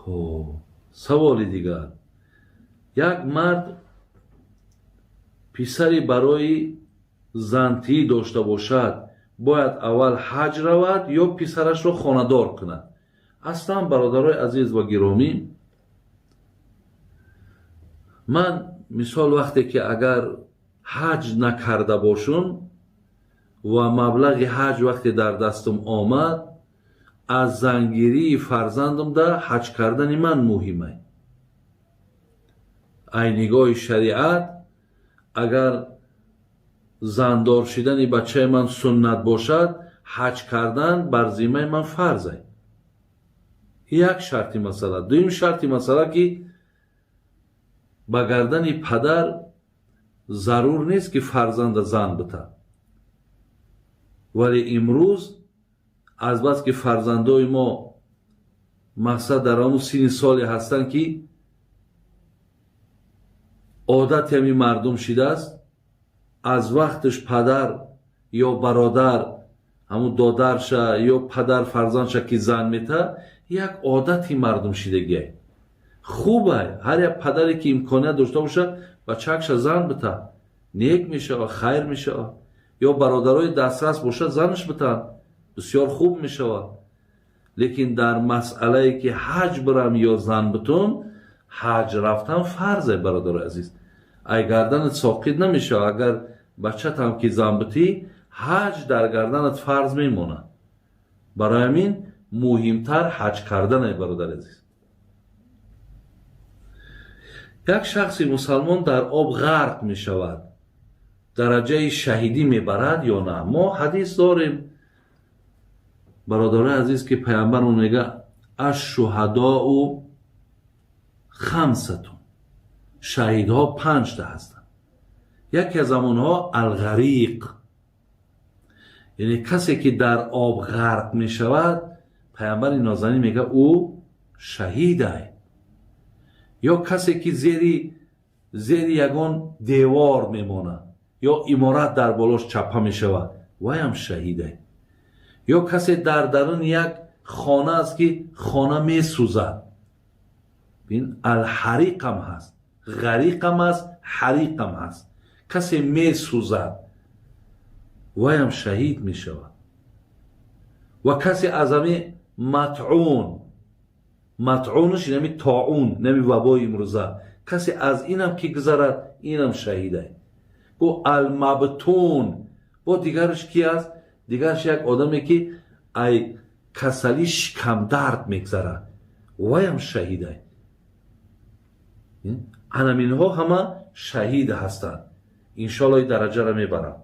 Хуб, саволи дигар: як мард писаре барои зантӣ дошта бошад, бояд аввал ҳаҷ равад ё писарашро хонадор кунад? Аслан, бародарои азиз ва гиромӣ, ман мисол вақте ки агар ҳаҷ накарда бошум ва маблағи ҳаҷ вақте дар дастам омад, аз зангирии фарзандам да ҳаҷ кардани ман муҳимай. Ай нигоҳи шариат, агар зандор шидани бачаи ман суннат бошад, ҳаҷ кардан бар зиммаи ман фарзай. Як шарти масъала. Дуюм шарти масъала, ки ба гардани падар зарур нест, ки фарзанда зан бита. Вале имрӯз азбаски фарзандои мо, мақсад, дар ҳамун синни соле ҳастанд, ки одати ҳамин мардум шидааст, аз вақташ падар ё бародар ҳамун додарша ё падар фарзандша ки зан мета, як одати мардум шидагиай. Хубай, ҳар як падаре ки имконият дошта бошад, бачакша зан бита, нек мешавад, хайр мешавад. Ё бародарои дастрас бошад, занаш битанд, бисёр хуб мешавад. Лекин дар масъалае ки ҳаҷ бирам ё зан битун, ҳаҷ рафтан фарзе, бародарои азиз. Ай гарданат соқит намешавад. Агар бачатам ки зан битӣ, ҳаҷ дар гарданат фарз мемонад. Барои ҳамин муҳимтар ҳаҷ карданае, бародари азиз. Як шахси мусалмон дар об ғарқ мешавад, дараҷаи шаҳидӣ мебарад ё на? Мо ҳадис дорем, бародарои азиз, ки паямбармон мега: الشهداء خمسة. Шаҳидҳо панҷта ҳастанд. Яке аз амонҳо الغریق, яъне касе ки дар об ғарқ мешавад, паямбари нозанин мега, ӯ шаҳидай. Ё касе ки зери ягон девор мемонад ё иморат дар болош чаппа мешавад, вайам шаҳидай. Ё касе дар даруни як хона аст, ки хона месӯзад. Бин, الحریق ам ҳаст, ғариқам аст, ҳариқам ҳаст. Касе месӯзад, вайам шаҳид мешавад. Ва касе аз ами مطعون, مطعون ш инами тоун, инами вабои имрӯза, касе аз инам ки гузарад, инам шаҳидай. Гу المبطون. Бо дигараш ки аст? Дигараш як одаме ки ай касалӣ шикамдард мегзарад, вайам шаҳидай. Анаминҳо ҳама шаҳид ҳастанд, иншоалло ин дараҷаро мебаранд.